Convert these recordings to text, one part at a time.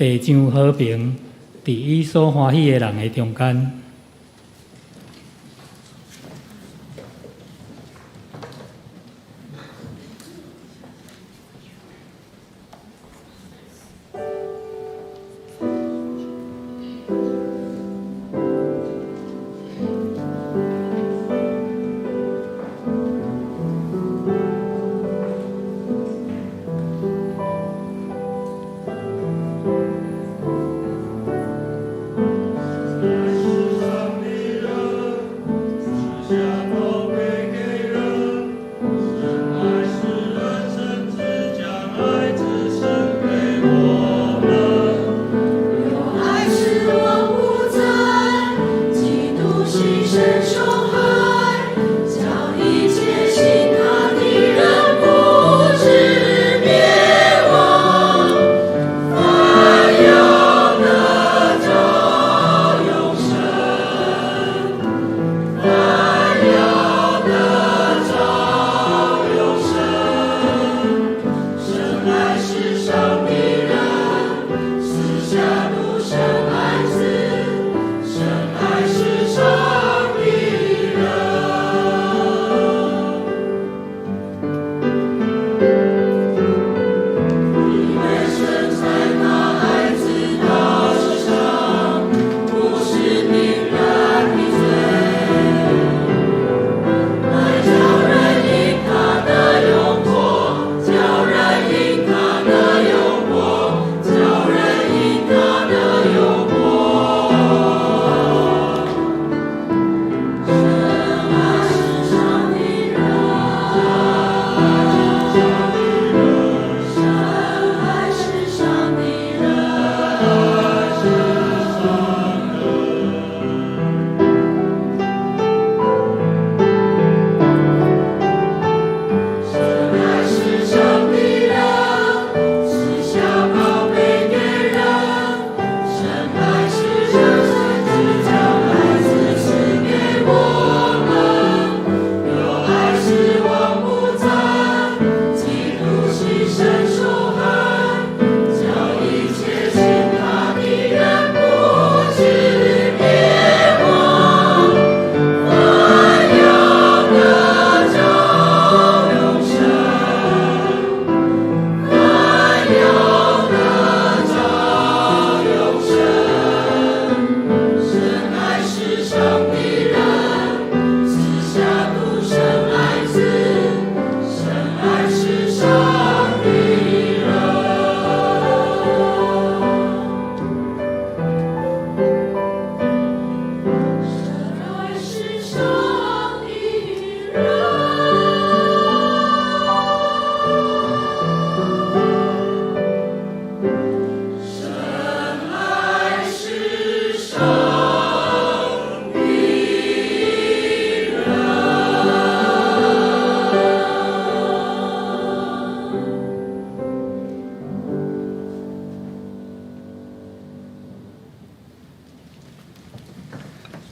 地上和平，佇伊所歡喜的人的中間。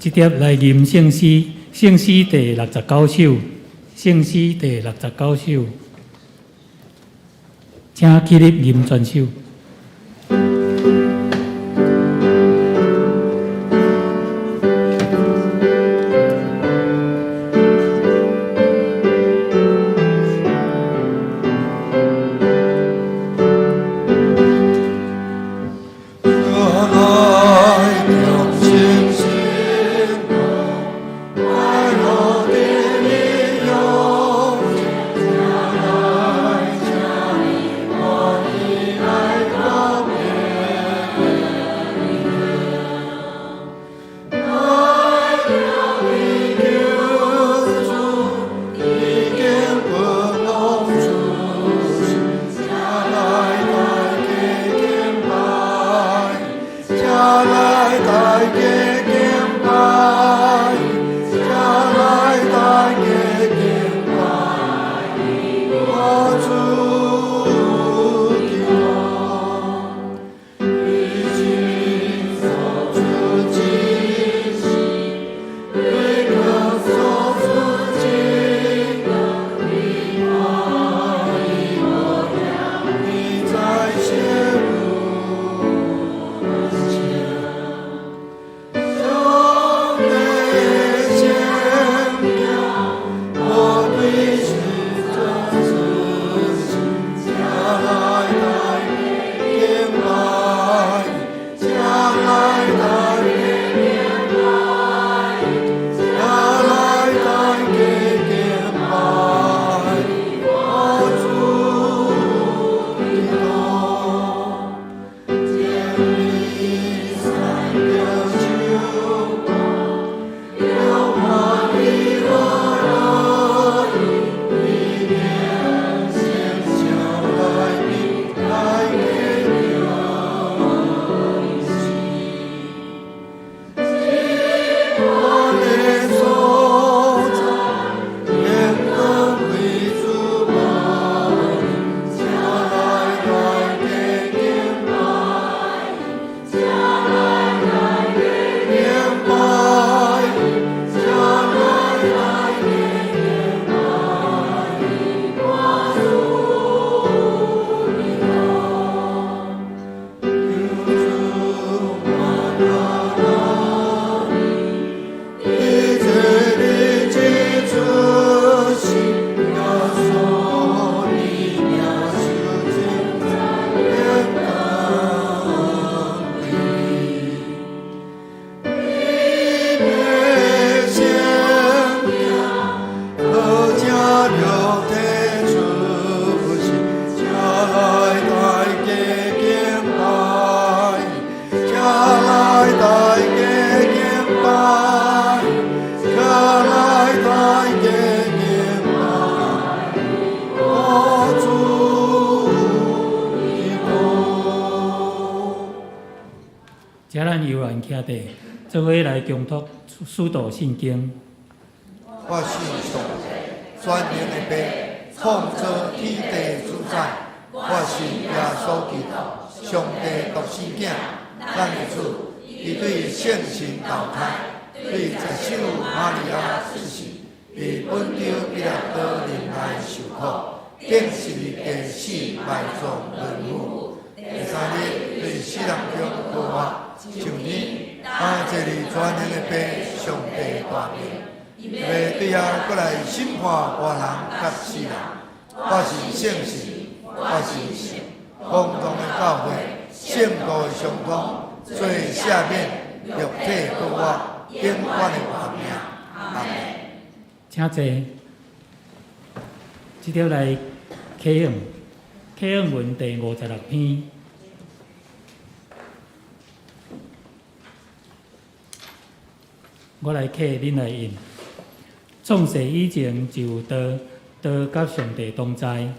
這碟來吟聖詩，聖詩第69首，聖詩第69首，請起立吟全首。來。請咱悠然徛佇，做伙來恭讀使徒信經。我信上帝，全能的父，創造天地主宰。我信耶穌基督，上帝獨生囝，咱的主，伊對聖神投胎，對十守瑪利亞出世，佇本丟彼拉多任內受苦，釘十字架死，埋葬淪腐。第三日對死人中復活，上天，擔坐佇全能的父上帝大面。欲對遐閣來審判活人佮死人。我信聖神，我信公同的教會，聖徒的相通，罪赦免，肉體復活，永遠的活命。阿們。請坐。這條來啟應，啟應文第56篇。我來啟，恁來應。創世以前就有道，道佮上帝同在。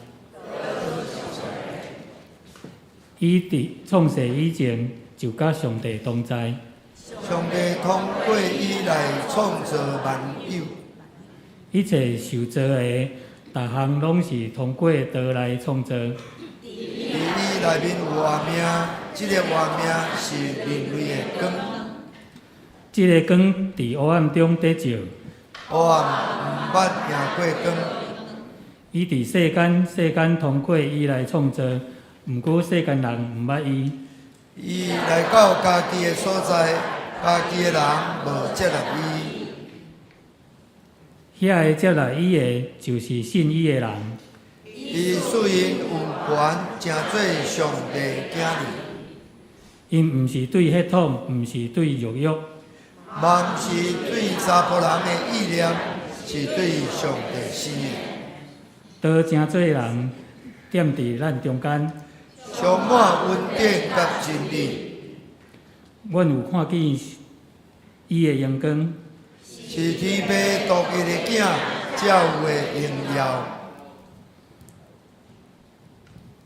伊佇創世以前就佮上帝同在。上帝通過伊來創造萬有。一切受造的，逐項攏是通過道來創造。佇伊內面有活命，這个活命是人類的光。這个光佇黑暗中佇照。黑暗毋捌贏過光。伊佇世間，世間通過伊來創造，毋過世間人毋捌伊。伊來到家己的所在，家己的人無接納伊。遐个接納伊的，就是信伊的人。伊賜𪜶有權成做上帝囝兒。𪜶毋是對血統，毋是對肉欲。嘛毋是對查埔人的意念，是對上帝生的。道成做人，踮佇咱中間。充滿恩典佮真理。阮有看見伊的榮光。是天父獨一的囝，才有的榮耀。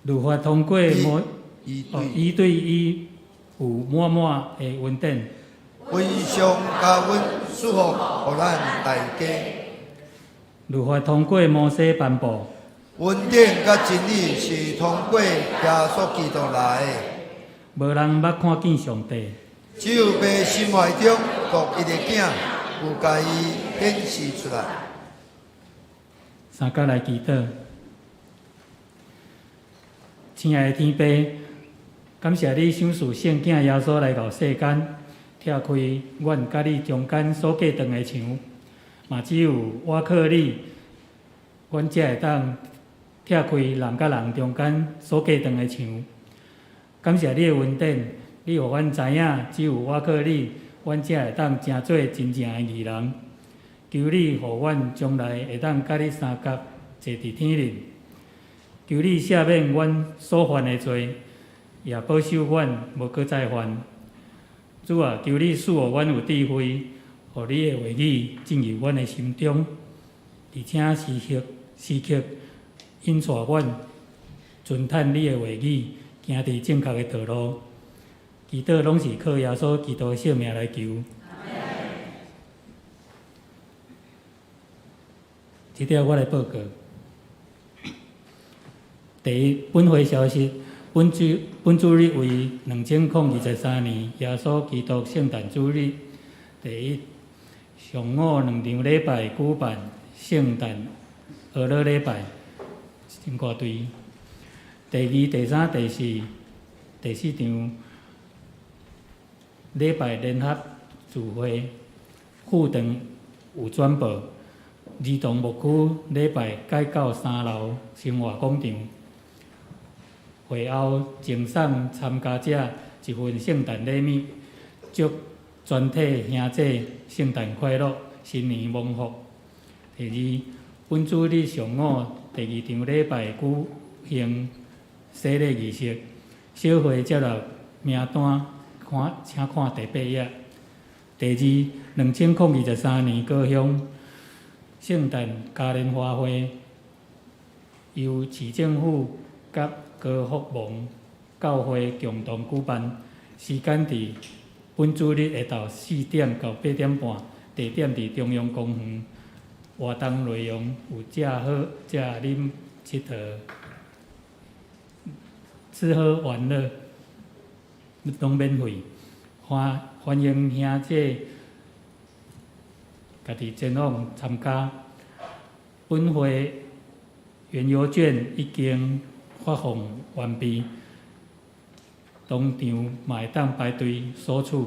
律法通過摩，伊對伊有滿滿的恩典。非常共阮賜福，予咱大家。律法通過摩西頒布。恩典佮真理是通過耶穌基督來的。無人捌看見上帝。只有父心懷中獨一的囝，有共伊顯示出來。三角來祈禱，親愛的天父，感謝你賞賜聖囝耶穌來到世間，拆開阮佮你中間所隔斷的牆，嘛只有倚靠你，阮才會當拆開人佮人中間所隔斷的牆。感謝你的恩典，你予阮知影，只有倚靠你，阮才會當成做真正的義人。求你予阮將來會當佮你相佮坐佇天裡。求你赦免阮所犯的罪，也保守阮無閣再犯。主啊，求你賜予阮有智慧，予你的話語進入阮的心中，而且時刻時刻引帶阮遵趁你的話語，行佇正確的道路。祈禱攏是靠耶穌基督的聖名來求。這條我來報告。第一，本會消息，本主日為2023年耶穌基督聖誕主日。第一，上午兩場禮拜舉辦聖誕和樂禮拜，聖歌隊。第二、第三、第四、第四場禮拜聯合聚會，副場有轉播。兒童牧區禮拜改到三樓生活廣場。會後贈送參加者一份聖誕禮物，祝全體兄弟聖誕快樂，新年蒙福。第二，本主日上午第二場禮拜舉行洗禮儀式，小會接納名單，看請看第八頁。第二，2023年高雄聖誕嘉年華會，由市政府佮高福蒙教會共同舉辦，時間佇本主日下晝4點到8點半，地點佇中央公園。活動內容有食好食啉𨑨迌，吃喝玩樂攏免費，歡歡迎兄姐家己前往參加。本會園遊券已經發放完畢，當場嘛會當排隊索取。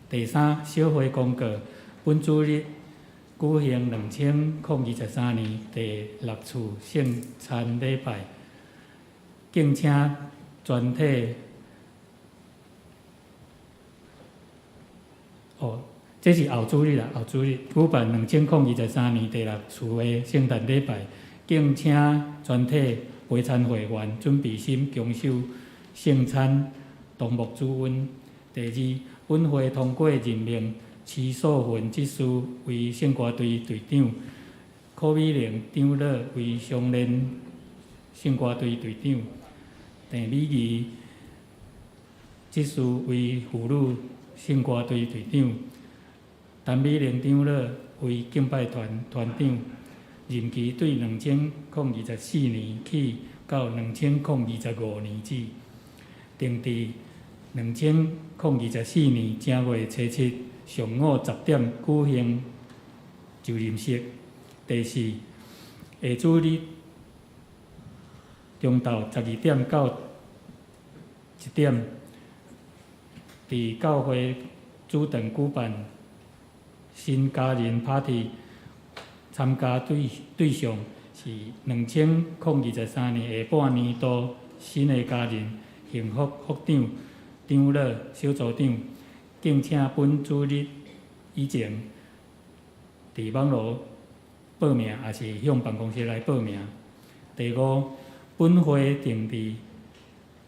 第三，小會公告，本主日舉行2023年第六次聖餐禮拜，敬請全體哦，這是後主日啦，後主日舉辦2023年第六次的聖誕禮拜，敬請全體陪餐會員準備心共守聖餐，同沐主恩。第二，本會通過任命徐素雲執事為聖歌隊隊長，柯美玲長老為常任聖歌隊隊長，鄭美儀執事為婦女聖歌隊隊長，陳美玲長老為敬拜團團長，任期對2024年起到2025年止，定佇2024年正月初七上午10點舉行就任式。第四，下主日中晝12點到1點，佇教會主堂舉辦新家人 party，參加對對象是2023年下半年度新的家人、幸福福長、長老、小組長，敬請本主日以前佇網路報名，抑是向辦公室來報名。第五，本會定佇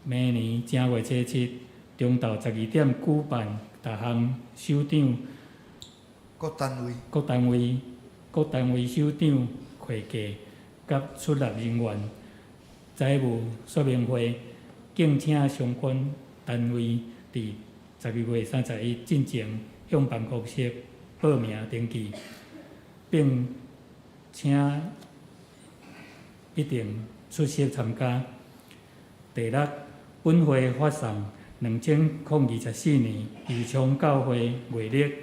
明年正月初七中晝12點舉辦逐項首長各單位各單位各單位首長、會計佮出納人員財務說明會，敬請相關單位佇12月31進前向辦公室報名登記，並請一定出席參加。第六，本會發送2024年義昌教會月曆，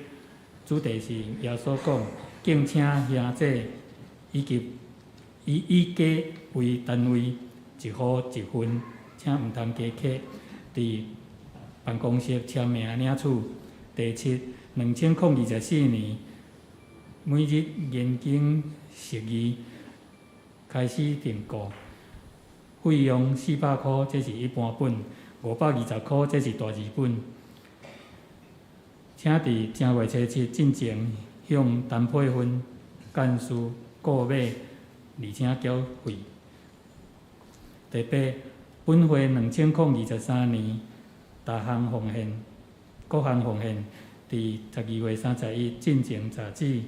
主題是耶穌講，敬請兄姐以及以以家為單位，一戶一份，請毋通加客，佇辦公室簽名領取。第七，2024年每日研經釋義開始訂購，費用400箍，這是一般本；520箍，這是大字本。請佇正月初七進前向陳佩芬幹事購買，而且繳費。第八，本會2023年逐項奉獻，各項奉獻，佇12月31進前截止。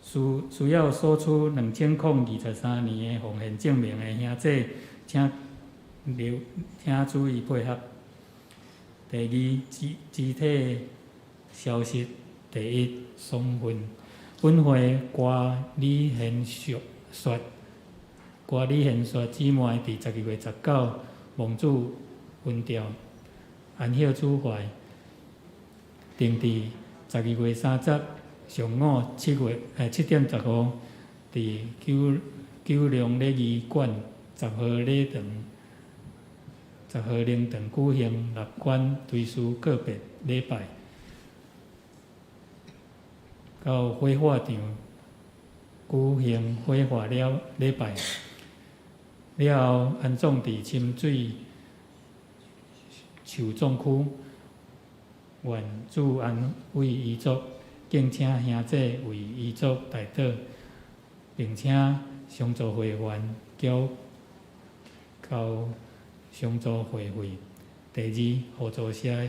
需需要索取2023年的奉獻證明的兄姐，請留請注意配合。第二，肢肢體消息。第一，雙份。本會歌李賢淑說，歌李賢說姊妹佇12月19望主恩召，安息主懷，定佇12月30上午七月7點15，佇九九龍禮儀館10號禮堂10號靈堂舉行納棺追思告別禮拜，到火化場舉行火化了禮拜，了後安葬佇深水樹葬區，願主安慰遺族，敬請兄姐為遺族代禱，並請相助會員繳交相助會費。第二，互助社。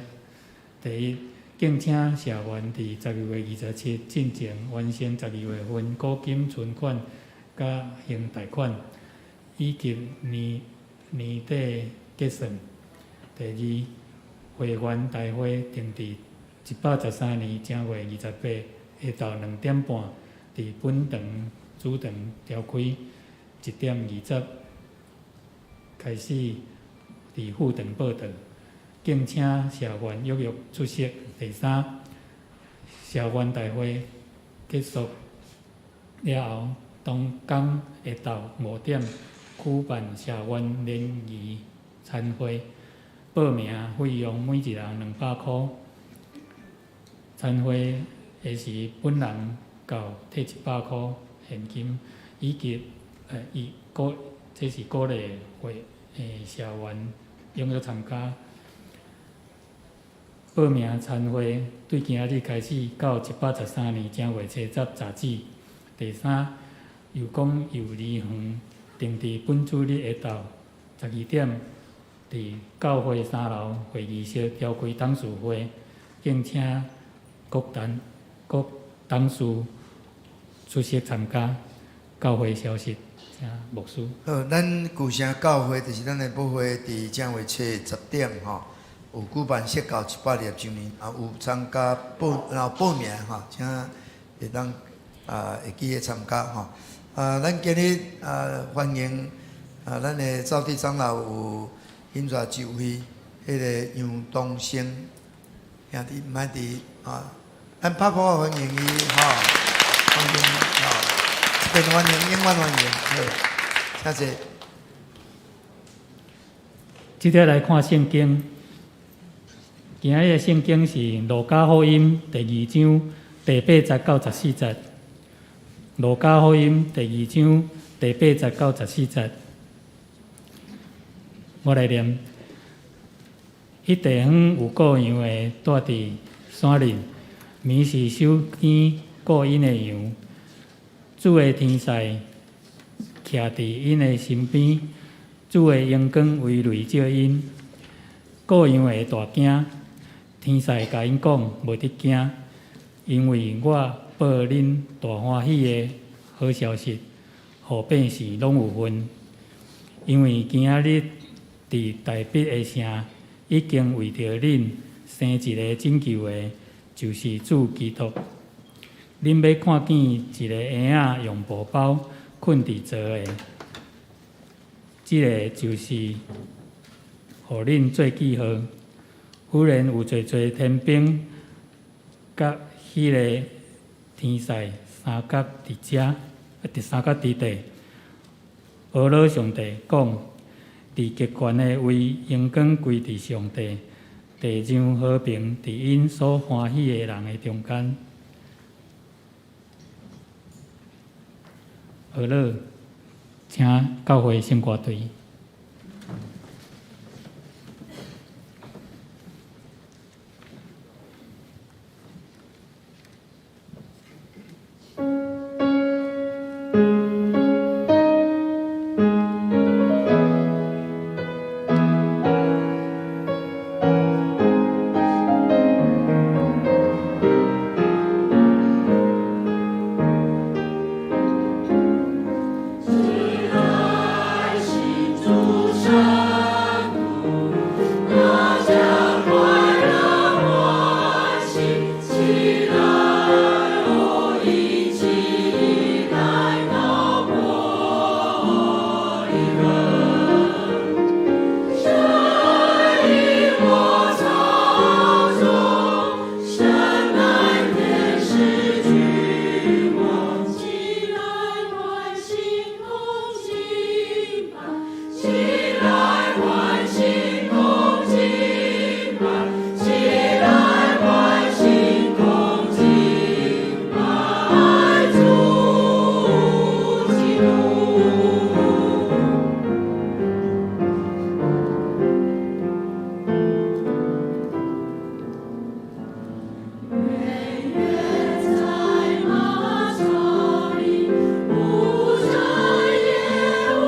第一，敬請社員佇12月27進前完成十二月份股金存款佮還貸款，以及年年底結算。第二，會員大會定佇113年正月28下晝2點半，佇本堂主堂召開，1點20開始佇副堂報到，敬請社員踴躍出席。第三，社員大會結束了後，當天下晝5點舉辦社員聯誼餐會，報名費用每一人200箍。餐會的時，本人到退100箍現金，以及伊鼓，這是鼓勵會社員踴躍參加。報名餐會對今仔日開始到113年正月初十截止。第三，幼講幼兒園定佇本主日下晝12點，佇教會3樓會議室召開董事會，敬請各董事出席參加。教會消息，請牧師。好，咱舊城教會就是咱的母會，佇正月初10點吼，有舉辦釋教100粒週年，啊有參加報，然後報名吼，請會當啊會記得參加吼。啊，咱今日啊歡迎啊咱的趙地長老有引帶一位彼个楊東升兄弟，毋愛佇啊，咱拍鼓歡迎伊吼，歡迎吼，這邊歡迎，永遠歡迎，好，請坐。這節來看聖經，今仔日的聖經是路加福音第二章第八節到十四節。路加福音第二章第八節到十四節，我來念。彼地方有顧羊的住佇山裡，暝時守更顧𪜶的羊。主的天使徛佇𪜶的身邊，主的榮光威雷照𪜶，顧羊的大驚。天使共𪜶講：無得驚，因為我報恁大歡喜的好消息，予百姓攏有份。因為今仔日佇大衛的城，已經為著恁生一个拯救的，就是主基督。恁欲看見一个嬰仔用布包睏佇槽的，這个就是予恁做記號。忽然有濟濟天兵佮彼个天使相佮佇遮，佇相佮佇地，阿羅上帝講：佇極懸的位，榮光歸佇上帝，地上和平佇𪜶所歡喜的人的中間。阿羅，請教會聖歌隊。起來，慶祝聖徒，大家快樂歡喜。起來，哦，一起來到伯利恆。神與我操縱，神愛天使君王。起來，歡欣同敬拜，起來，歡欣同敬拜，起來，歡欣同敬拜主基督。遠遠在馬槽裡，無枕也無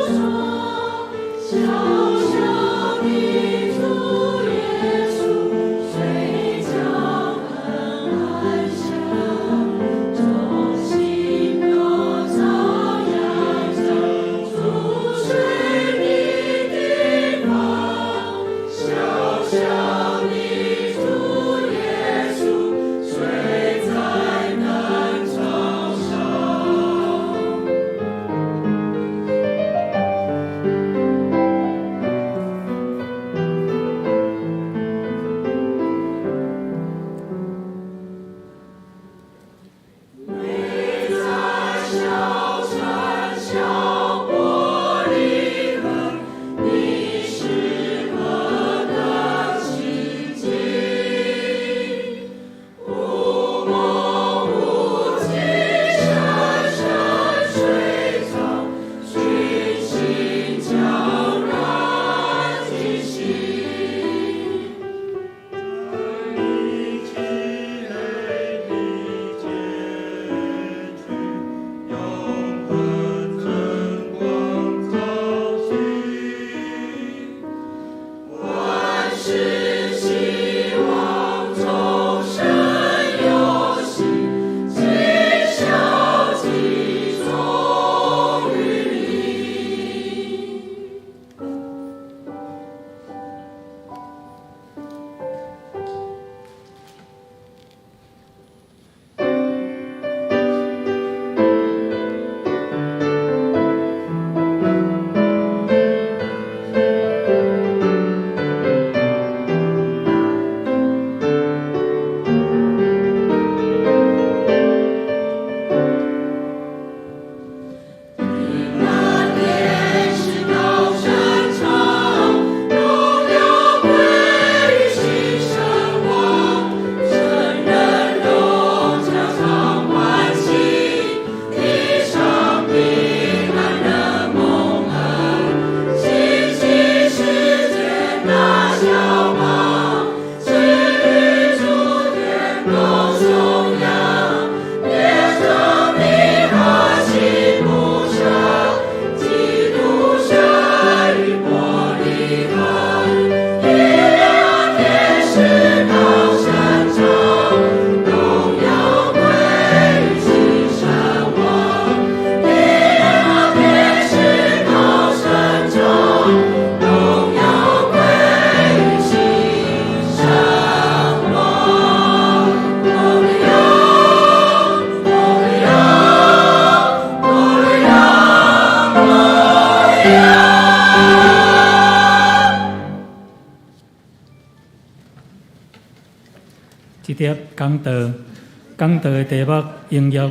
床，小小的主耶穌睡覺很安詳，眾星都照耀著主睡的地方，小小的。這帖講道，講道的題目榮耀。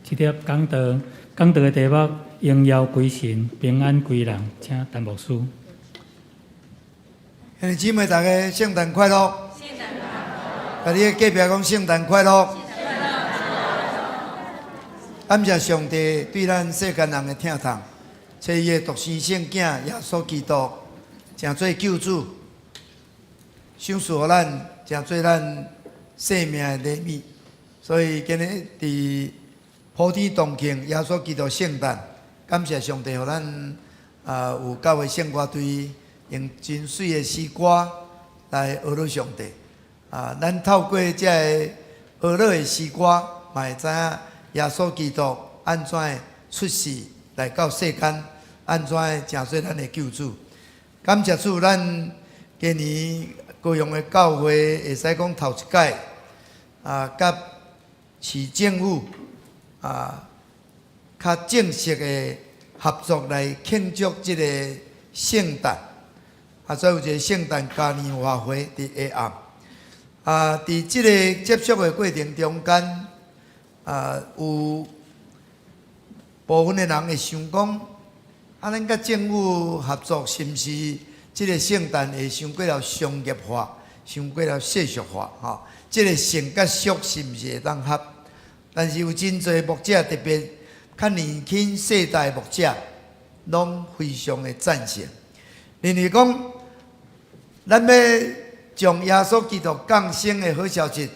這帖講道，講道的題目榮耀歸神，平安歸人，請陳牧師。兄弟姊妹，大家聖誕快樂！共你的隔壁講聖誕快樂！感謝上帝對咱世間人的疼痛，差伊的獨生聖子耶穌基督，成做救主，賞賜予咱，成做咱生命的禮物。所以今日佇普天同慶耶穌基督聖誕，感謝上帝，予咱有教會聖歌隊用真媠的詩歌來呵咾上帝。啊，咱透過這个呵咾的詩歌，嘛會知影耶穌基督按怎出世來到世間，按怎成做咱的救主。感謝主，咱今年高雄的教會會使講頭一擺啊，佮市政府啊，較正式的合作來慶祝這个聖誕，啊，所以有一個聖誕嘉年華會佇下暗。啊，佇這個接觸的過程中間，啊，有部分的人會想講，啊，咱佮政府合作，是毋是這個聖誕會傷過頭商業化，傷過頭世俗化？吼，這個聖佮俗是毋是會當合？但是有真濟牧者，特別較年輕世代牧者，攏非常的贊成，認為講，咱欲將耶穌基督降生的好消息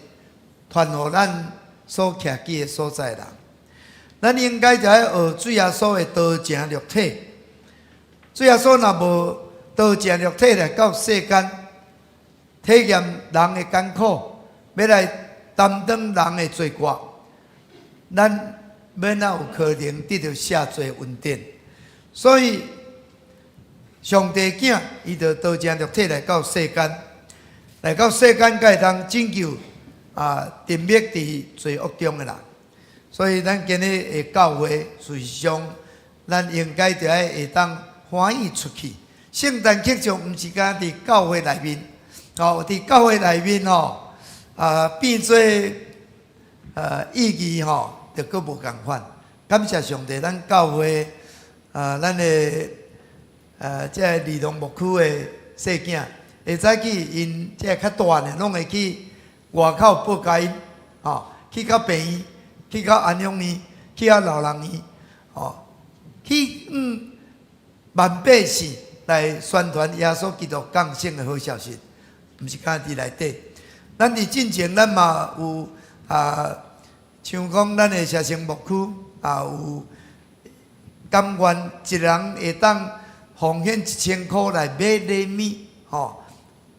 傳予咱所徛居的所在人，咱應該就愛學主耶穌的道成肉體。主耶穌若無道成肉體來到世間，體驗人的艱苦，欲欲來擔當人的罪過，咱欲哪有可能得著赦罪恩典？所以上帝囝伊就道成肉體來到世間，來到世間，才會當拯救沉沒佇罪惡中的人。所以咱今日的教會，事實上，咱應該著愛會當歡喜出去。聖誕慶祝毋是干佇教會內面，佇教會內面吼，變做意義吼，就閣無仝款。感謝上帝，咱教會咱的這个兒童牧區的細囝，會早起𪜶這個較大的，攏會去外口報佳音，去到病院，去到安養院，去到老人院，去萬百姓來宣傳耶穌基督降生的好消息，毋是干佇內底。咱佇進前，咱嘛有像講咱的社城牧區有甘願一人會當奉獻1000箍來買禮物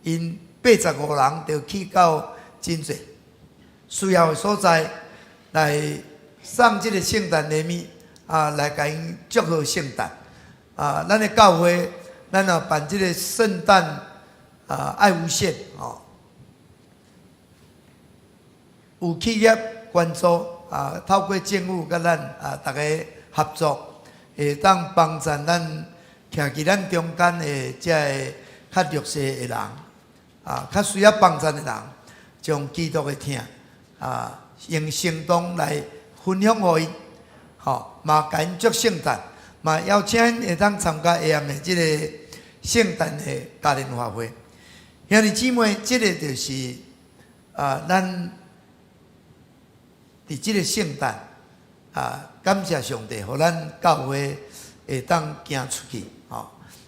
，𪜶85人就去到真濟需要的所在來送這个聖誕禮物，來共𪜶祝賀聖誕。咱的教會，咱也辦這个聖誕愛無限，有企業捐助透過政府佮咱逐家合作，會當幫助咱徛佇咱中間的這个較弱勢的人，較需要幫助的人，將基督的疼用行動來分享予𪜶，嘛共𪜶祝聖誕，嘛邀請𪜶會當參加下暗的這个聖誕的嘉年華會。兄弟姊妹，這个就是咱佇這个聖誕感謝上帝，予咱教會會當行出去，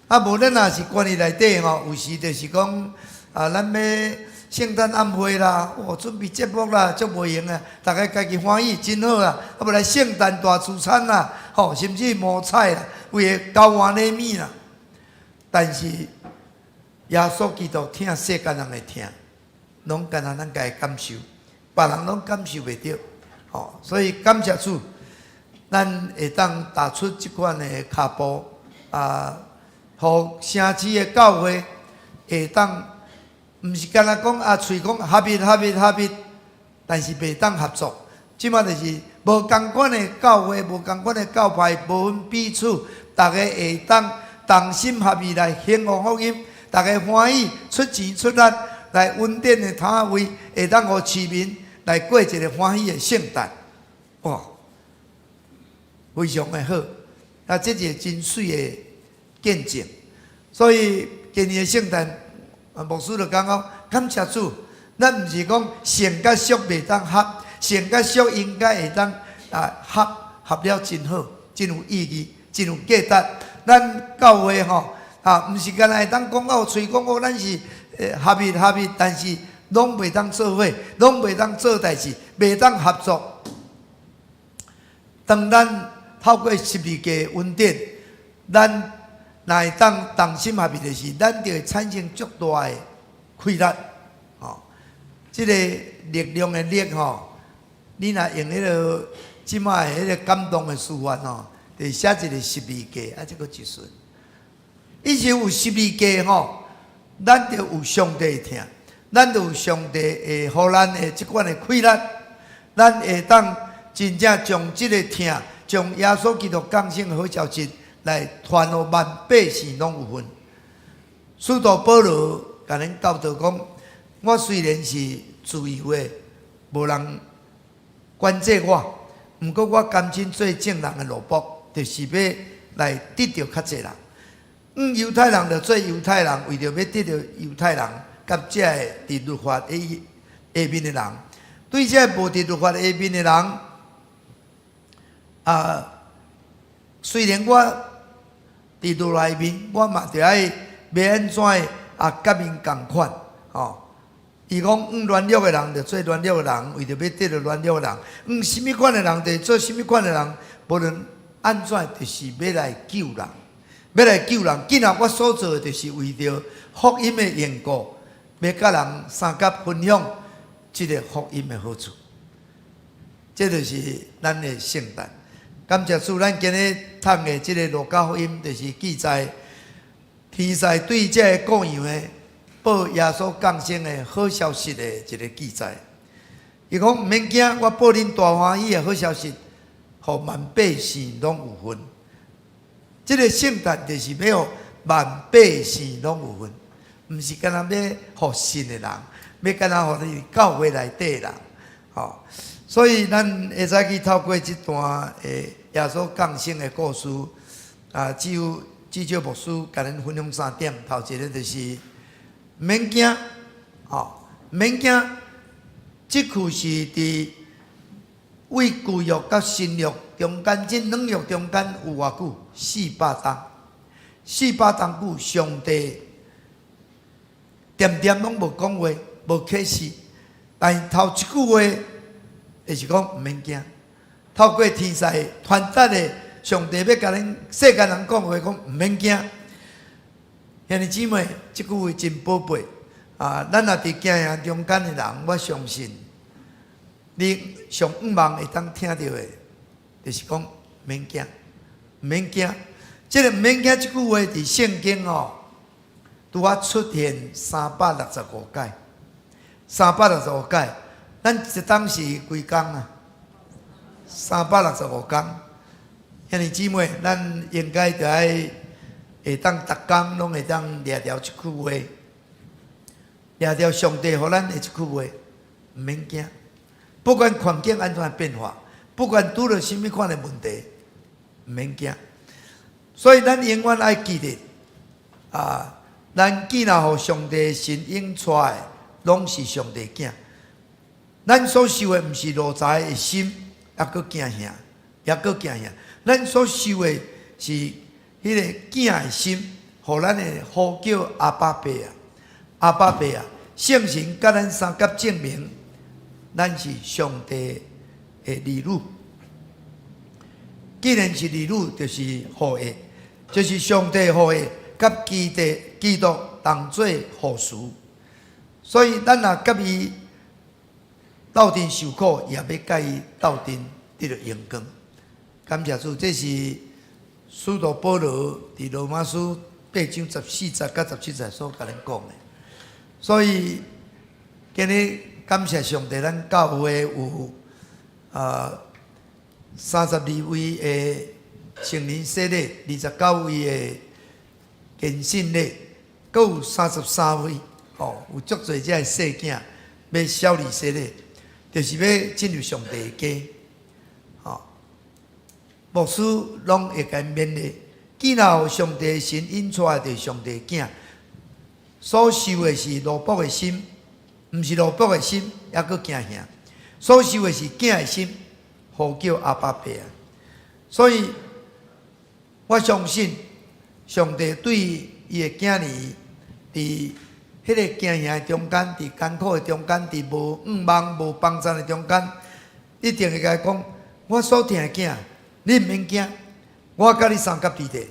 無咱若是關佇內底吼，有時就是講咱欲聖誕晚會啦，準備節目啦，足無閒啊，逐家家己歡喜，真好啦。無來聖誕大聚餐啦，甚至摸彩啦，為了交換禮物啦。但是耶穌基督疼世間人的疼，攏干焦咱家己感受，別人攏感受袂著。所以感謝主，咱會當踏出這款的跤步，予城市的教會會當，毋是干焦講喙講合一合一合一，但是袂當合作。這馬就是無仝款的教會，無仝款的教派，無分彼此，逐家會當同心合意來興旺福音，逐家歡喜出錢出力來恩典的攤位，會當予市民來過一个歡喜的聖誕，哇，非常的好。這是真媠的見證。所以今年的聖誕，牧師就講講，感謝主，咱毋是講聖佮俗袂當合，聖佮俗應該會當合合了真好，真有意義，真有價值。咱教會吼毋是干焦會當講到喙講講，咱是合一合一，但是攏袂當做伙，攏袂當做代誌，袂當合作。當咱透過十字架恩典，咱若會當同心合意的時，咱就會產生足大的氣力。這个力量的力吼，你若用彼个這擺的彼个感動的書法吼，就寫一个十字架，這閣一順。伊是有十字架吼，咱就有上帝的疼，咱就有上帝會予咱的這款的氣力，咱會當真正將這个疼，將耶穌基督降生的好消息來傳予萬百姓攏有份。使徒保羅共恁教導講，我雖然是自由的，無人管制我，毋過我甘心做眾人的奴僕，就是欲來得著較濟人。猶太人就做猶太人，為著欲得著猶太人，佮這个佇律法下面的人，對這个無佇律法下面的人，雖然我佇律法下面，我嘛著愛欲按怎佮𪜶仝款，伊講，軟弱的人就做軟弱的人，為著欲得著軟弱的人；啥物款的人就做啥物款的人，無論按怎，就是欲來救人，欲來救人。今仔我所做的，就是為著福音的緣故，欲佮人相佮分享這个福音的好處。這就是咱的聖誕。感謝主，咱今日讀的這个路加福音，就是記載天使對這个顧羊的報耶穌降生的好消息的一个記載。伊講毋免驚，我報恁大歡喜的好消息，予萬百姓攏有份。這个聖誕就是欲予萬百姓攏有份，毋是干焦欲予信的人，欲干焦予佇教會內底的人，吼。所以咱會使去透過這段的耶穌降生的故事，啊，只有至少牧師共咱分享三點。頭一个就是毋免驚，吼，毋免驚。這句是佇為舊約佮新約中間，這兩約中間有偌久？400冬，四百冬久，上帝恬恬攏無講話，無啟示。但是頭一句話，就是講毋免驚。透過天使傳達的上帝欲共咱世間人講話，講毋免驚。兄弟姊妹，這句話真寶貝啊！咱若佇驚嚇中間的人，我相信你上向望會當聽著的，就是講毋免驚，毋免驚。這个毋免驚這句話佇聖經哦，拄仔出現365擺，三百六十五擺。咱一冬是幾工啊？365工。兄弟姊妹，咱應該著愛會當逐工攏會當掠著這句話，掠著上帝予咱的這句話，毋免驚。不管環境按怎變化，不管拄著啥物款的問題，毋免驚。所以咱永遠愛記得，啊，咱囝若予上帝神引帶的，攏是上帝囝。咱所受的毋是奴才的心，猶閣驚嚇，猶閣驚嚇。咱所受的是彼个囝的心，予咱會呼叫阿爸爸啊，阿爸爸啊！聖神佮咱相佮證明，咱是上帝的兒女。既然是兒女，就是後裔，就是上帝後裔，佮基督同做後嗣。所以咱若佮伊鬥陣受苦，也欲佮伊鬥陣得著榮光。感謝主，這是使徒保羅佇羅馬書8章14節佮17節所共咱講的。所以今日感謝上帝，咱教會有32位的成人洗禮，29位的堅信禮，閣有33位，吼，有足濟這个細囝欲小兒洗禮，就是欲進入上帝的家，吼。牧師攏會共𪜶勉勵，既然予上帝神引帶的，就是上帝囝，所受的是奴僕的心，毋是奴僕的心，猶閣驚嚇；所受的是囝的心，呼叫阿爸爸啊！所以我相信上帝對伊的囝兒，佇彼个驚嚇的中間，佇艱苦的中間，佇無向望、無幫贊的中間，一定會共伊講：我所疼的囝，你毋免驚，我佮你相佮佇咧，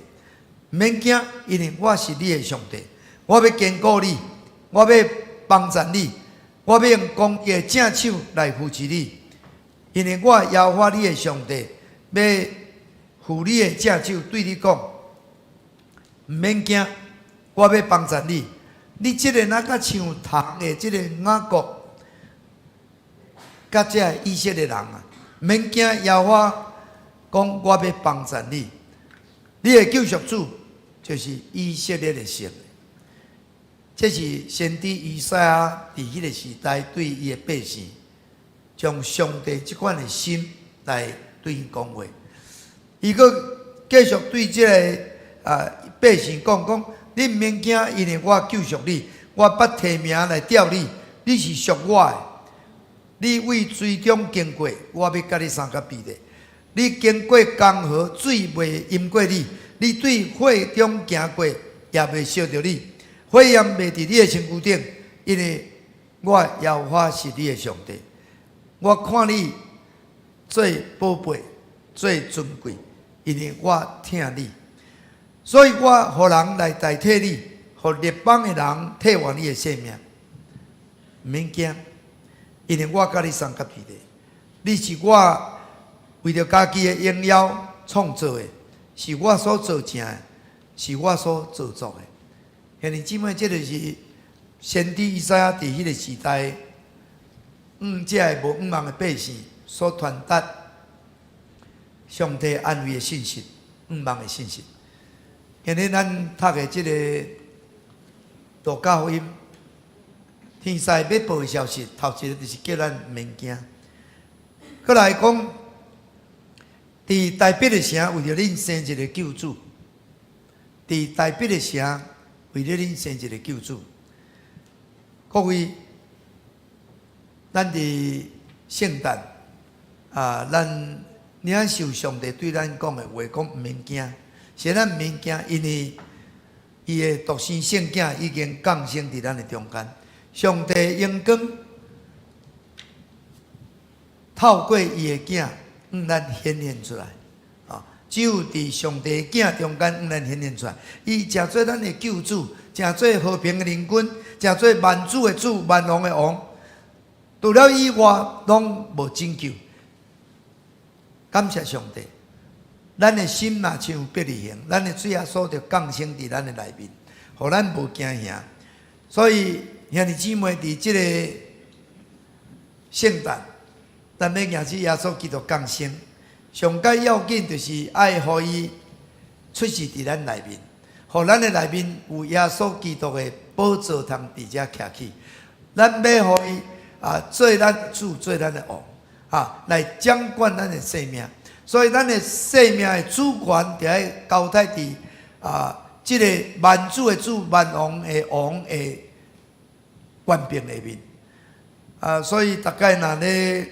毋免驚，因為我是你的上帝，我欲堅固你，我欲幫贊你，我欲用公義的正手來扶持你，因為我耶和華你的上帝，欲扶你的正手對你講，毋免驚，我欲幫贊你。你這个若較像銅的這个雅各，佮這个以色列人啊，毋免驚，耶和華講我欲幫贊你，你的救贖主就是以色列的神。這是先知以賽亞佇彼个時代對伊的百姓，將上帝這款的心來對𪜶講話。伊閣繼續對這个百姓講講：你毋免驚，因為我救贖你，我捌提名來召你，你是屬我的。你為水中經過，我欲佮你相佮佇咧。你經過江河，水袂淹過你；你對火中行過，也袂燒著你。火焰袂佇你的身軀頂，因為我耶和華是你的上帝。我看你做寶貝，做尊貴，因為我疼你，所以我予人來代替你，予列邦的人替換你的性命。毋免驚，因為我佮你相佮佇咧，你是我為著家己的榮耀創造的，是我所造成的，是我所造作的。兄弟姊妹，這就是先知以賽亞佇彼個時代，向這个無向望的百姓所傳達上帝安慰的信息，向望的信息。今日咱讀的這個路加福音，天使欲報的消息，頭一個就是叫咱毋免驚。閣來講，佇大衛的城為著恁生一個救主，佇大衛的城為著恁生一個救主。各位，咱佇聖誕啊，咱領受上帝對咱講的話，講毋免驚，是咱毋免驚，因為伊的獨生聖囝已經降生佇咱的中間。上帝榮光透過伊的囝，向咱顯現出來。啊，只有佇上帝囝中間，向咱顯現出來。伊成做咱的救主，成做和平的領軍，成做萬主的主、萬王的王。除了以外，攏無拯救。感謝上帝，咱的心若像伯利恆，咱的主耶穌就降生佇咱的內面，予咱無驚嚇。所以兄弟姊妹，佇這個聖誕，咱欲迎接耶穌基督降生，上蓋要緊就是愛予伊出世佇咱內面，予咱的內面有耶穌基督的寶座通佇遮徛起。咱欲予伊啊做咱主，做咱的王，啊來掌管咱的生命。所以咱的生命的主權，著愛交託佇啊這个萬主的主、萬王的王的權柄下面。啊，所以逐擺若咧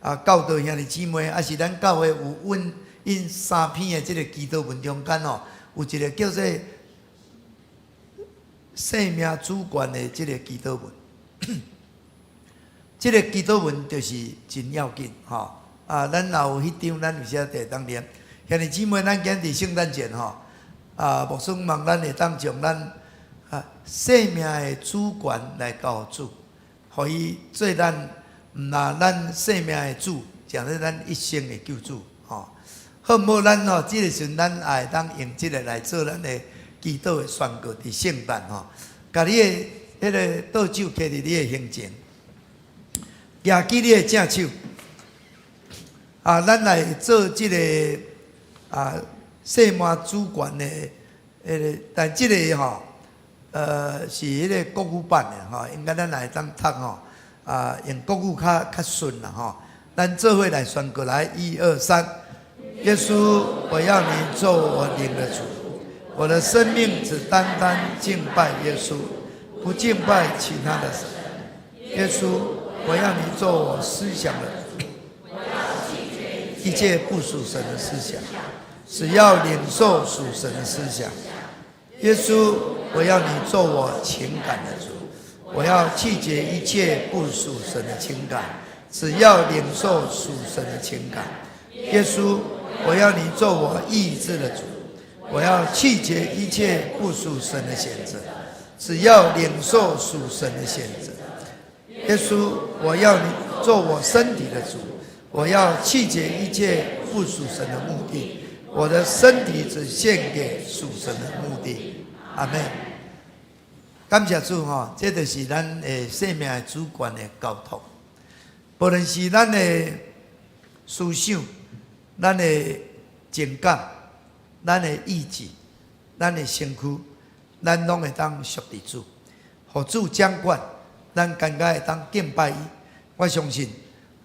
啊教導兄弟姊妹，抑是咱教會有印印三篇的這个祈禱文中間哦，有一個叫做生命主權的這个祈禱文。這个祈禱文就是真要緊吼。啊，咱若有彼張，咱有時會當念。兄弟姊妹，咱今日聖誕節吼，啊，牧師望咱會當將咱啊生命的主權來交予主，予伊做咱毋但咱生命的主，成做咱一生的救主吼。好毋好？咱吼，這个時陣咱也會當用這个來做咱的祈禱的宣告，佇聖誕吼，共你的彼个倒酒揢佇你的胸前，舉起你的正手。啊，咱來做這个啊，生命主權的彼个，但這个吼，是彼个國語版的吼，應該咱來當讀吼，啊，用國語較較順啦吼。咱做伙來宣告來，一二三，耶穌，我要你做我靈的主，我的生命只單單敬拜耶穌，不敬拜其他的神。耶穌，我要你做我思想的主，一切不屬神的思想，只要領受屬神的思想。耶穌，我要你做我情感的主，我要棄絕一切不屬神的情感，只要領受屬神的情感。耶穌，我要你做我意志的主，我要棄絕一切不屬神的選擇，只要領受屬神的選擇。耶穌，我要你做我身體的主，我要棄絕一切不屬神的目的，我的身體只獻給屬神的目的。阿門。感謝主吼，這就是咱的生命的主權的交託。無論是咱的思想、咱的情感、咱的意志、咱的身軀，咱攏會當屬佇主，予主掌管，咱感覺會當敬拜伊。我相信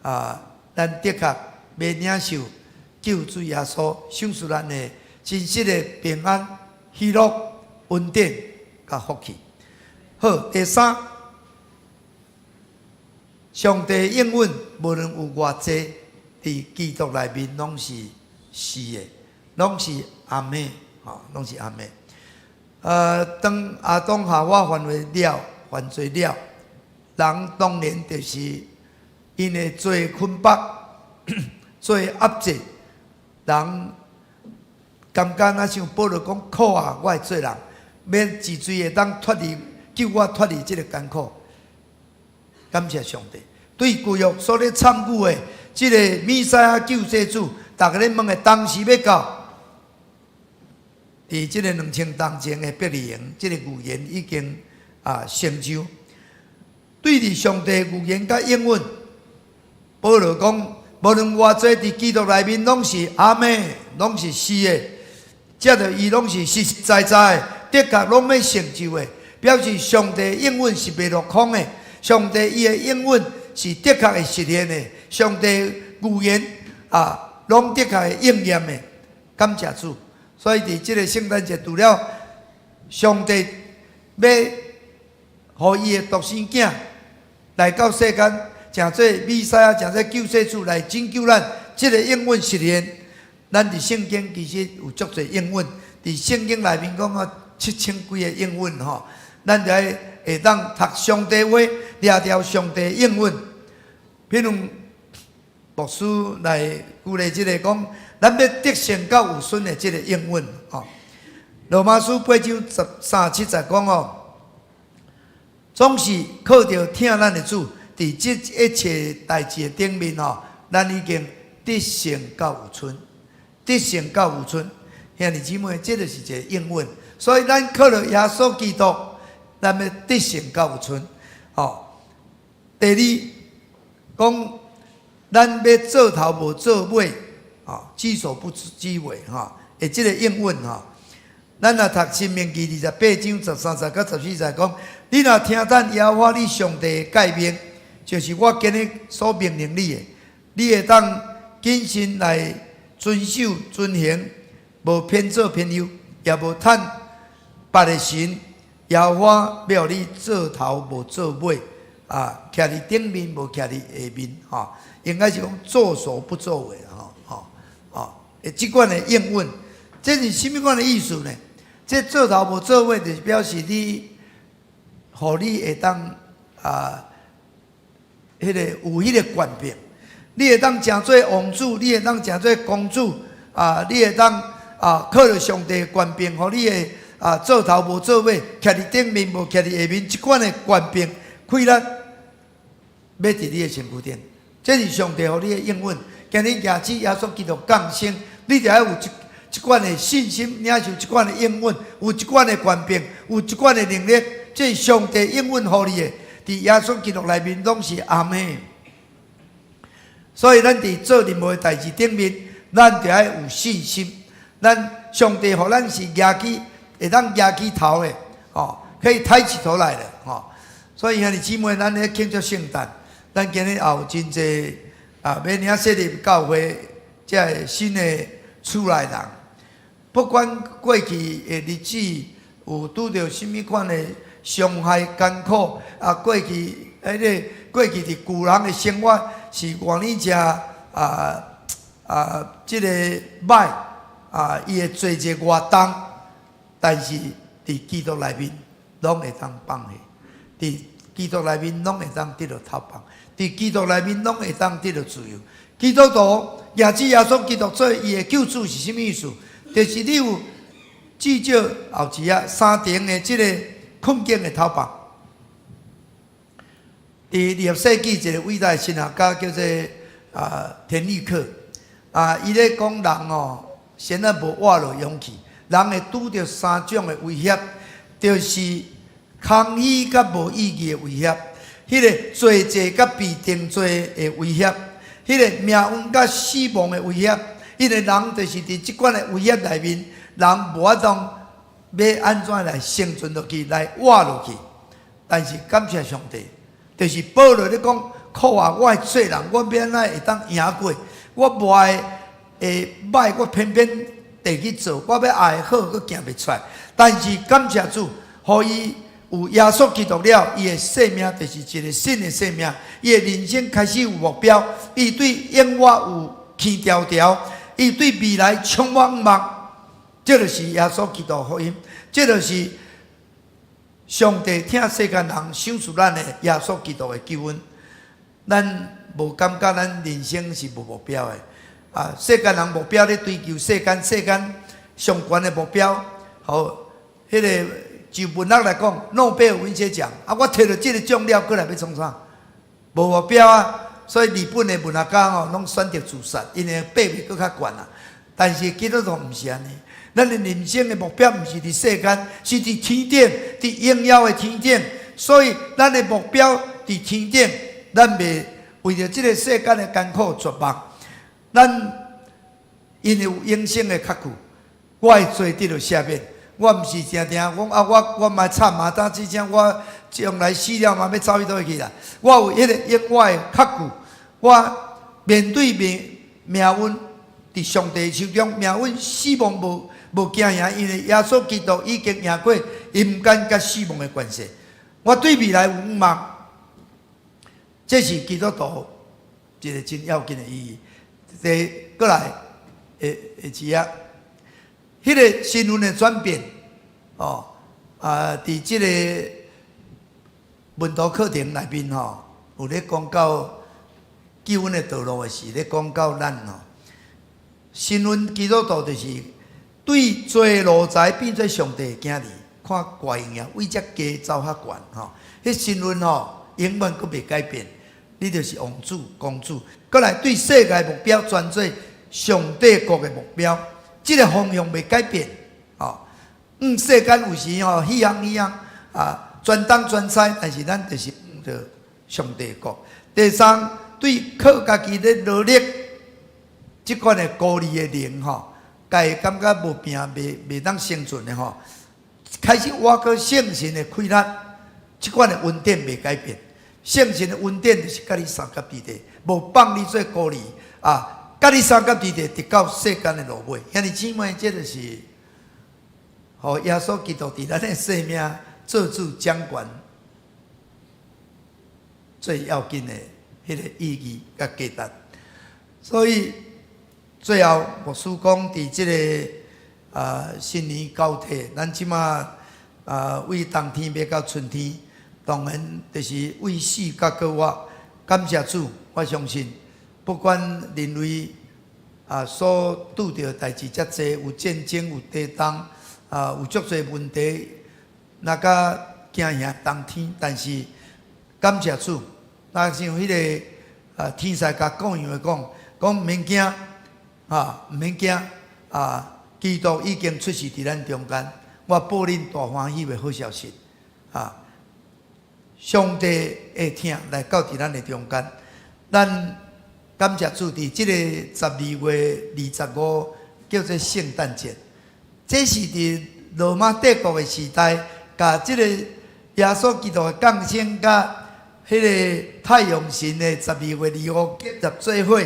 啊，咱的確欲領受救主耶穌賞賜咱的真實的平安、喜樂、恩典佮福氣。好，第三，上帝應允無論有偌濟，佇基督內面攏是是的，攏是阿們，吼，攏是阿們。當亞當夏娃犯罪了，犯罪了，人當然就是因為罪捆綁、罪壓制，人感覺若像保羅講苦啊，我的做人，欲一罪會當脫離，救我脫離這个艱苦。感謝上帝，對舊約所咧參與的這個彌賽亞救世主，逐家咧問的當時欲到，佇這個2000冬前的伯利恆，這個預言已經成就。對佇上帝預言佮應允，保羅講，無論偌濟佇基督內面攏是阿們，攏是是的，藉著伊攏是實實在在的，的確攏欲成就的，表示上帝應允是袂落空的，上帝伊的應允是的確會實現的，上帝預言攏的確會應驗的，感謝主。所以佇這個聖誕節，除了上帝欲予伊的獨生囝來到世間，成做彌賽亞，成做救世主來拯救咱，這個應允實現。咱佇聖經其實有足濟應允，佇聖經內面講啊7000幾个應允吼，咱就愛會當讀上帝話，掠著上帝應允。譬如牧師來鼓勵這个講，咱欲得勝到有孫的這个應允吼。羅馬書8章13、7節講哦，總是靠著疼咱的主，佇這一切代誌的頂面吼，咱已經得勝到有剩，得勝到有剩。兄弟姊妹，這就是一个應允。所以咱靠著耶穌基督，咱欲得勝到有剩。吼，第二講，咱欲做頭無做尾，吼，居首不居尾，吼，會這个應允吼。咱若讀申命記28章13節到14節講，你若聽等耶和華你上帝的誡命，就是我今日所命令你的，你會當謹慎來遵守遵行，無偏左偏右，也無趁別的神。耶和華欲予你做頭無做尾，徛佇頂面無徛佇下面，吼，應該是講做首不做尾，吼吼吼，會這款的應允，這是啥物款的意思呢？這做頭無做尾，就是表示你，予你會當彼个有彼个權柄，你會當成做王子，你會當成做公主，你會當靠著上帝的權柄，予你會做頭無做尾，徛佇頂面無徛佇下面，這款的權柄氣力，欲佇你的身軀頂，這是上帝予你的應允。今日耶主耶穌基督降生，你著愛有這款的信心，領受這款的應允，有這款的權柄，有這款的能力，這是上帝應允予你的。佇耶穌基督內面攏是阿們。所以咱佇做任何代誌頂面，咱著愛有信心。咱上帝予咱是舉起，會當舉起頭的，哦，可以抬起頭來的，吼。所以兄弟姊妹，咱咧慶祝聖誕，咱今日也有真濟欲領洗入教會，這个新的厝內人，不管過去的日子有拄著啥物款的傷害艱苦，過去彼个過去佇舊人的生活是偌爾正這个歹伊的罪責偌重，但是佇基督內面攏會當放下，佇基督內面攏會當得著釋放，佇基督內面攏會當得著自由。基督徒認主耶穌基督做伊的救主是啥物意思？就是你有至少後一仔三重的這个困境的透放。佇20世紀，一个偉大的神學家叫做田立克伊咧講人哦，先仔無活落勇氣，人會拄著三種的威脅，就是空虛佮無意義的威脅，彼个罪責佮被定罪的威脅，彼个命運佮死亡的威脅。因為人就是佇這款的威脅內面，人無法度欲按怎來生存落去，來活落去。但是感謝上帝，就是保羅咧講，苦啊！我的做人，我欲按怎會當贏過？我無愛的歹，我偏偏得去做；我欲愛好，閣行袂出來。但是感謝主，予伊有耶穌基督了，伊的生命就是一个新的生命。伊的人生開始有目標，伊對永活有輕條條，伊對未來充滿望。這就是耶穌基督福音，這就是上帝疼世間人賞賜咱的耶穌基督的救恩。咱無感覺咱人生是無目標的世間人目標咧追求世間，世間上懸的目標，好，彼个就文學來講，諾貝爾文學獎，我提著這个獎了，閣來欲創啥？無目標啊。所以日本的文學家吼，攏選擇自殺，因為爬袂閣較懸啊。但是基督徒毋是按呢，咱的人生的目標毋是佇世間，是佇天頂，佇榮耀的天頂。所以咱的目標佇天頂，咱袂為著這个世間的艱苦絕望。咱因為有永生的確據，我的罪得著赦免。我毋是定定講啊，我嘛慘啊，但這正我將來死了嘛欲走去佗位去啦。我有彼個永遠的確據，我面對命命運，佇上帝手中，命運死亡無驚贏，因為耶穌基督已經贏過陰間佮死亡的權勢。我對未來有向望，這是基督徒一个真要緊的意義。第過來下下一頁，彼个身份的轉變，哦，啊，佇這个門徒課程內面吼，有咧講到救恩的道路的時，咧講到咱吼，身份基督徒就是對做奴才變做上帝的囝兒，看怪樣啊，位遮低走較懸吼。彼身份吼，永遠閣袂改變，你就是王子公主。閣來對世界目標轉做上帝國的目標，這个方向袂改變。吼，世間有時吼，彼項彼項啊，轉東轉西，但是咱就是向著上帝國。第三，對靠家己咧努力，這款的孤兒的靈吼，家己感覺無命，袂當生存的吼，開始倚靠聖神的氣力，這款的恩典袂改變。聖神的恩典就是佮你相佮佇咧，無放你做孤兒啊，佮你相佮佇咧，直到世間的落尾。兄弟姊妹，這就是予耶穌基督佇咱的生命做主掌權最要緊的彼个意義佮價值。所以最後牧師講，佇這个新年交替，咱這馬為冬天欲到春天，當然就是為四甲個月，感謝主，我相信不管人類所拄著代誌遮濟，有戰爭，有地動，有足濟問題，若較驚嚇冬天，但是感謝主，若像彼个天使共羔羊的講，講毋免驚，毋免驚，基督已經出世佇咱中間，我報恁大歡喜的好消息，上帝的疼來到佇咱的中間，咱感謝主，佇這个12月25叫做聖誕節，這是佇羅馬帝國的時代，共這个耶穌基督的降生，佮彼个太陽神的12月25結合做伙。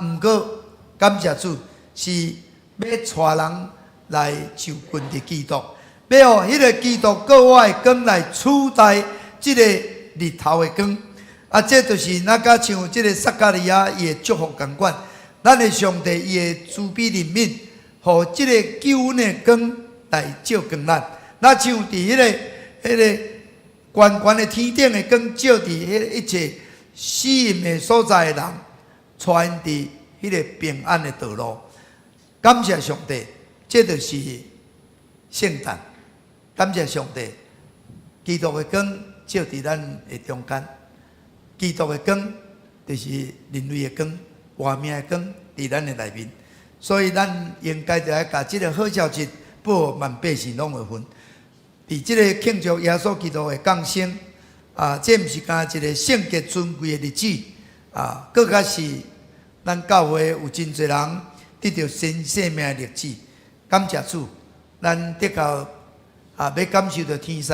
毋過感謝主，是欲帶人來就近佇基督，欲予彼个基督國外的光來取代這个日頭的光。這就是若佮像這个撒迦利亞伊的祝福仝款，咱的上帝伊的慈悲憐憫，予這个救恩的光來照光咱。若像佇彼个懸懸的天頂的光照佇彼个一切死蔭的所在的人，帶𪜶佇彼个平安的道路。感謝上帝，這就是聖誕。感謝上帝，基督的光照佇咱的中間。基督的光就是人類的光，活命的光，佇咱的內面。所以咱應該就愛共這个好消息報予萬百姓攏有份。佇這个慶祝耶穌基督的降生，這毋是干一个聖潔尊貴的日子，閣較是咱教會有真濟人得著新生命的日子。感謝主，咱得到欲感受著天使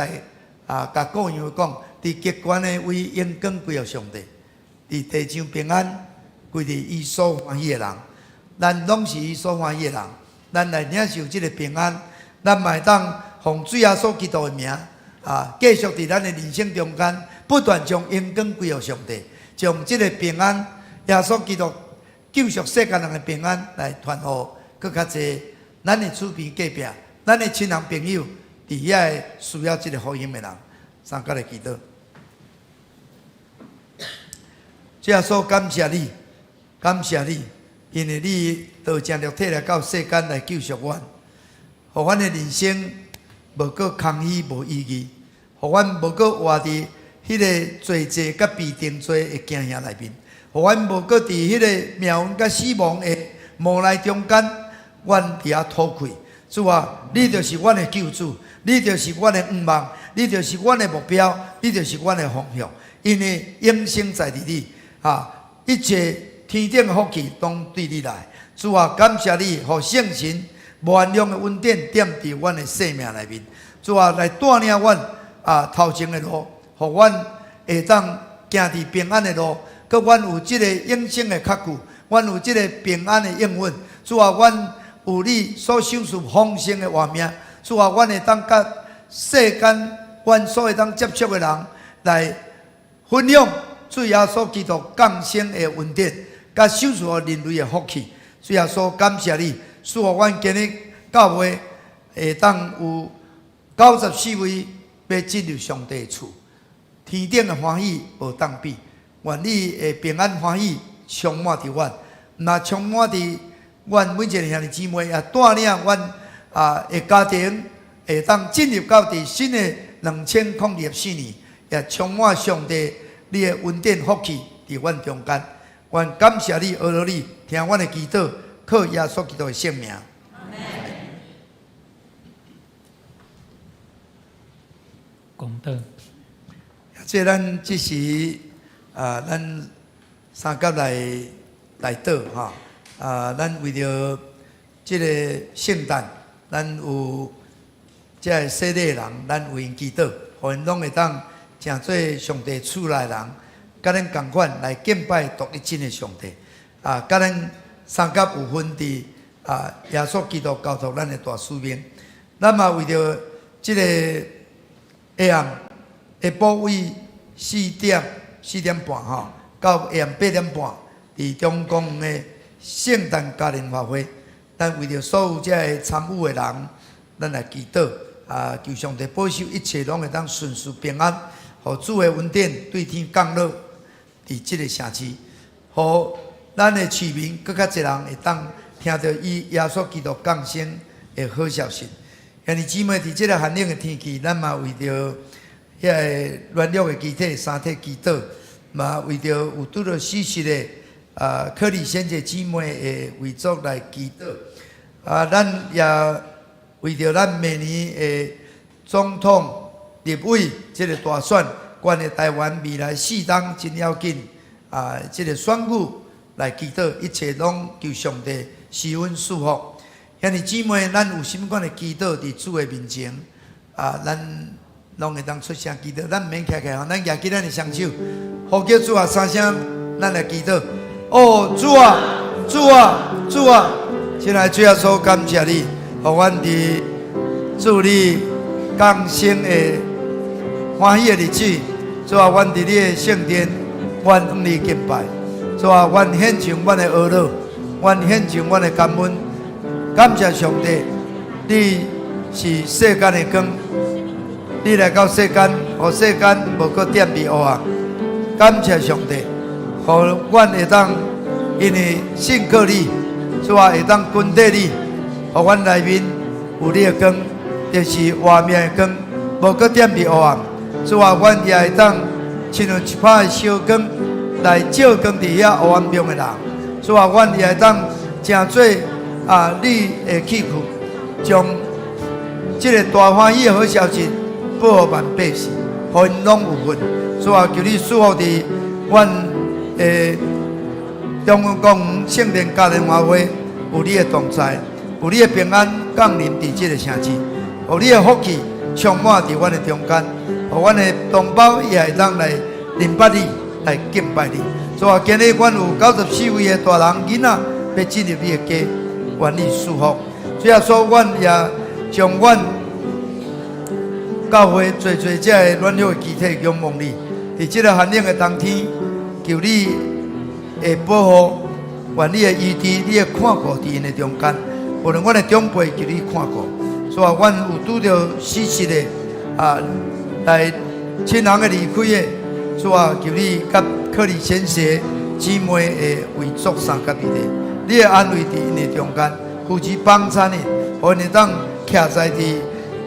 共羔羊講，佇極懸的位榮光歸予上帝，佇地上平安歸佇伊所歡喜的人。咱攏是伊所歡喜的人，咱來領受這个平安，咱嘛會當奉主耶穌基督的名，繼續佇咱的人生中間不斷將榮光歸予上帝，將這个平安，耶穌基督救贖世間人的平安來傳予閣較濟咱的厝邊隔壁，咱的親人朋友，佇遐个需要這个福音的人，三個來祈禱。主耶穌，感謝你，感謝你，因為你道成肉體來到世間來救贖阮，予阮的人生無閣空虛無意義，予阮無閣活佇彼个罪債佮被定罪的驚嚇內面，予阮無閣佇彼个命運佮死亡的無奈中間，阮佇遐討氣。主啊，你就是阮的救主，你就是阮的向望，你就是阮的目標，你就是阮的方向。因為永生在佇你，啊，一切天頂的福氣攏對你來。主啊，感謝你，予聖神無限量的恩典踮佇阮的生命內面。主啊，來帶領阮啊頭前的路，予阮會當行佇平安的路，閣阮有這個永生的確據，阮有這個平安的應允。主啊，阮有你所賞賜豐盛的活命。主啊，阮會當佮世間阮所會當接觸的人來分享主耶穌基督降生的恩典，佮賞賜予人類的福氣。主耶穌，感謝你，賜予阮今日教會會當有94位欲進入上帝的厝，天頂的歡喜無當比，願你的平安歡喜充滿佇阮，毋但充滿佇阮每一个兄弟姊妹，也帶領阮啊的家庭會當進入到佇新的2024年，也充滿上帝你的恩典福氣佇阮中間。願感謝你，阿羅你，聽阮的祈禱，靠耶穌基督的聖名。講道。這咱這時啊，咱三甲來來禱吼啊，咱為著這个聖誕，咱有這个洗禮的人，咱為𪜶祈禱，予𪜶攏會當成做上帝厝內人，佮咱仝款來敬拜獨一真的上帝。啊，佮咱三甲有份佇啊耶穌基督交託咱的大使命。咱嘛為著這个下暗下晡位4點4點半吼，到下暗8點半，佇中公的聖誕嘉年華會，咱為著所有這个參與的人，咱來祈禱啊，求上帝保守一切攏會當順遂平安，予主的恩典對天降落佇這个城市，予咱的市民閣較濟人會當聽著伊耶穌基督降生的好消息。兄弟姊妹，佇這个寒冷的天氣，咱嘛為著遐个軟弱的肢體三體祈禱，嘛為著有拄著死訊的啊克里先姐姊妹的遺囑來祈禱。啊，咱也為著咱明年的總統、立委這个大選，關於台灣未來四冬真要緊啊，這个選舉來祈禱，一切攏求上帝施恩賜福。兄弟姊妹，咱有啥物款的祈禱佇主的面前啊？咱攏會當出聲祈禱，咱毋免徛起來吼，咱舉起咱的雙手，呼叫主啊三聲，咱來祈禱。哦，主啊，主啊，主啊！親愛的主耶穌，感謝你，予阮佇主你降生的歡喜的日子，主啊，阮佇你的聖殿，阮向你敬拜。主啊，阮獻上阮的哀樂，阮獻上阮的感恩，感謝上帝，你是世間的光，你來到世間，予世間無閣踮佇黑暗。感謝上帝，予阮會當因為信靠你，主啊，會當跟綴你，予阮內面有你的光，就是活命的光，無閣踮佇黑暗。主啊，阮也會當親像一把小光來照光佇遐黑暗中的人。主啊，阮也會當成做啊你的器具，將這个大歡喜的好消息報予萬百姓，予𪜶攏有份。主啊，求你賜福佇阮的中央公園聖誕嘉年華會，有你的同在，有你的平安降臨佇這个城市，予你的福氣充滿佇阮的中間，予阮的同胞也會當來認捌你，來敬拜你。主啊，今日阮有94位的大人囡仔欲進入你的家，願你賜福。主耶穌，阮也將阮教會濟濟這个軟弱的肢體仰望你，佇這个寒冷的冬天，求你的保護，願你的醫治，你的看顧佇𪜶的中間。無論阮的長輩，求你看顧。主啊，阮有拄著死訊的啊，來親人的離開的，主啊，求你佮克里先生姊妹的遺囑相佮佇咧，你的安慰佇𪜶的中間，扶持幫助𪜶，予𪜶會當徛在佇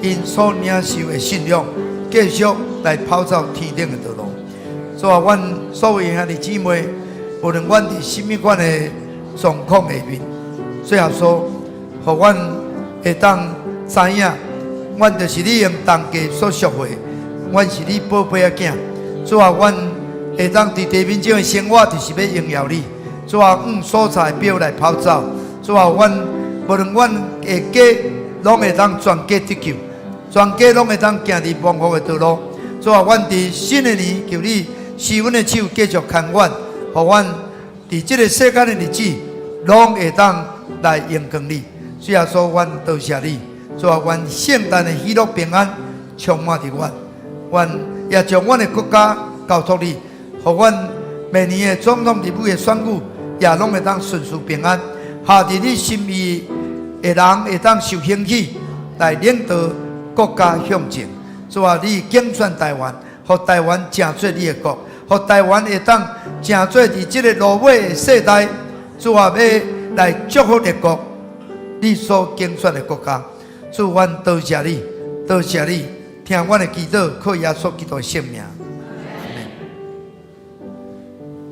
𪜶所領受的信仰，繼續來跑走天頂的道路。主啊，阮所有兄弟姊妹，無論阮佇啥物款的狀況下面，主耶穌，予阮會當知影，阮就是你用重價所贖回，阮是你寶貝的囝。主啊，阮會當佇地面上的生活，就是欲榮耀你。主啊，往所在表來跑走。主啊，阮無論阮的家，攏會當全家得救，全家攏會當行佇蒙福的道路。主啊，阮佇新的年，求你施阮的手繼續牽阮，予阮佇這个世間的日子，攏會當來榮光你。主耶穌，阮多謝你。主啊，願聖誕的喜樂平安充滿佇阮，阮也將阮的國家交託你，予阮明年的總統立委的選舉也攏會當順遂平安。合佇你心意的人會當受興起來領導國家向前。主啊，你揀選台灣，予台灣成做你的國，予台灣會當成做佇這个落尾的世代，主啊，欲來祝福列國，你所揀選的國家。主，阮多謝你，多謝你，聽阮的祈禱，靠耶穌基督的聖名。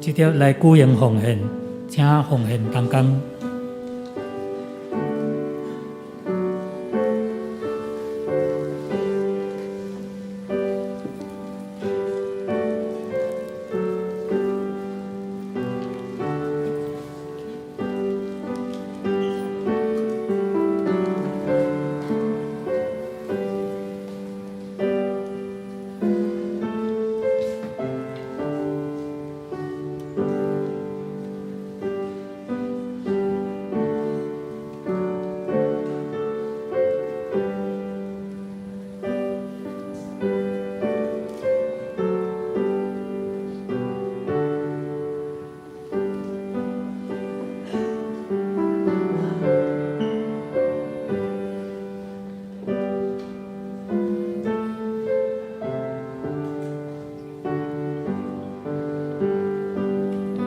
接著來舉行奉獻，請奉獻同工。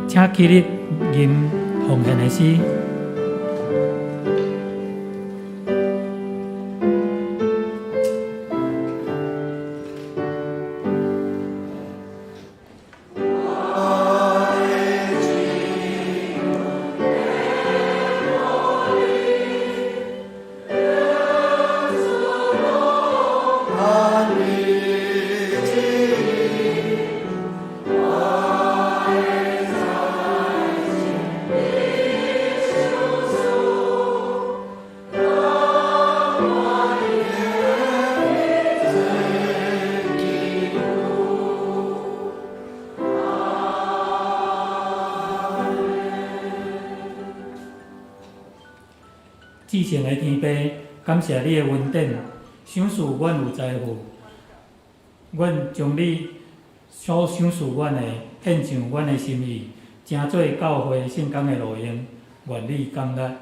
請起立吟奉獻的詩。至聖的天父，感謝你的恩典，賞賜阮有財富，阮將你所賞賜阮的獻上阮的心意，成做教會聖工的路用，願你感恩，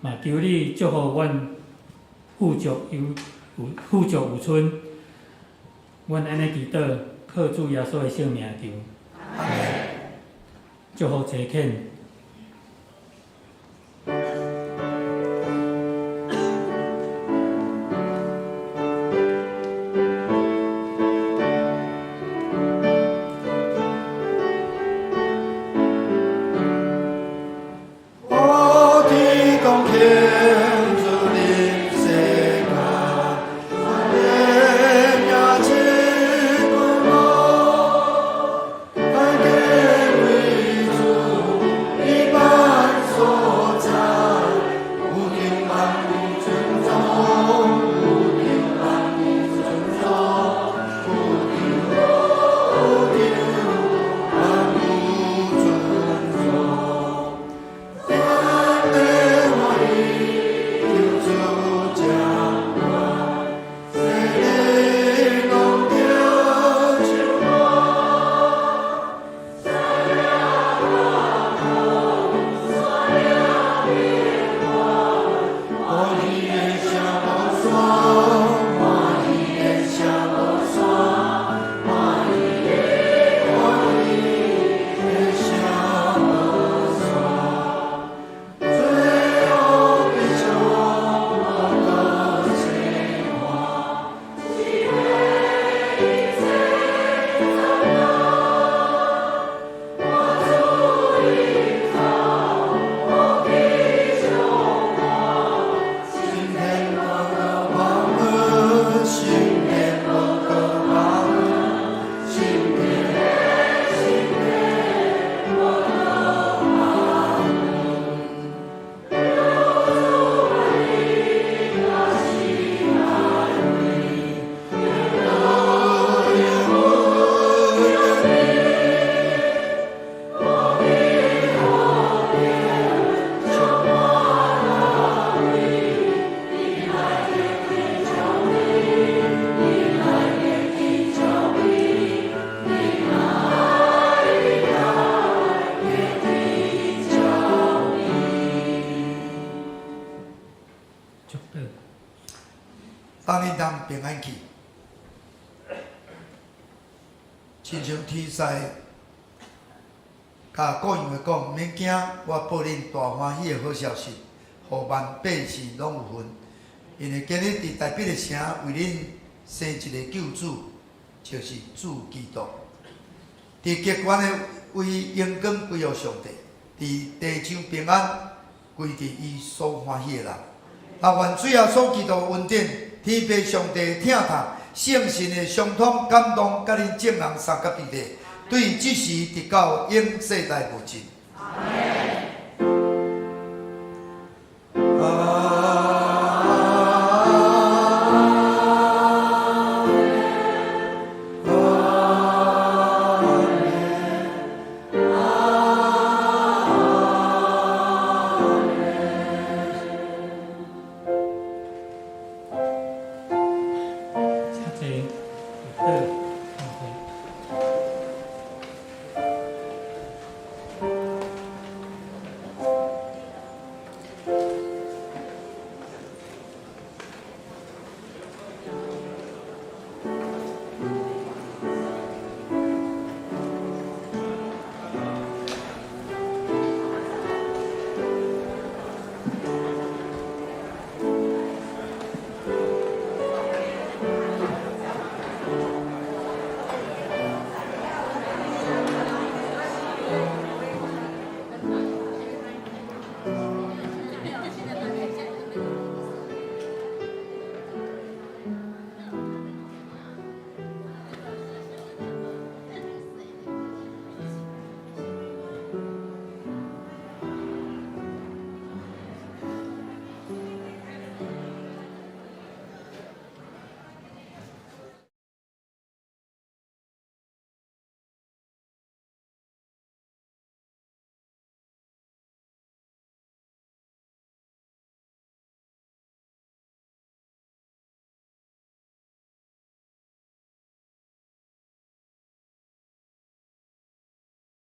嘛求你祝福阮富足有富足有春。阮按呢祈禱，靠主耶穌的聖名求。祝福齊懇。我的當天主臨世間，連也這個路，但見為主，點平安去。親像天使共羔羊的講，免驚，我報恁大歡喜的好消息，予萬百姓攏有份。因為今日佇大衛的城為恁生一个救主，就是主基督。佇極懸的位榮光歸予上帝，佇地上平安歸佇伊所歡喜的人。啊，願主耶穌基督恩典、天父上帝疼痛、聖神的相通感動，佮恁眾人相佮佇咧，對這時直到永世代無盡。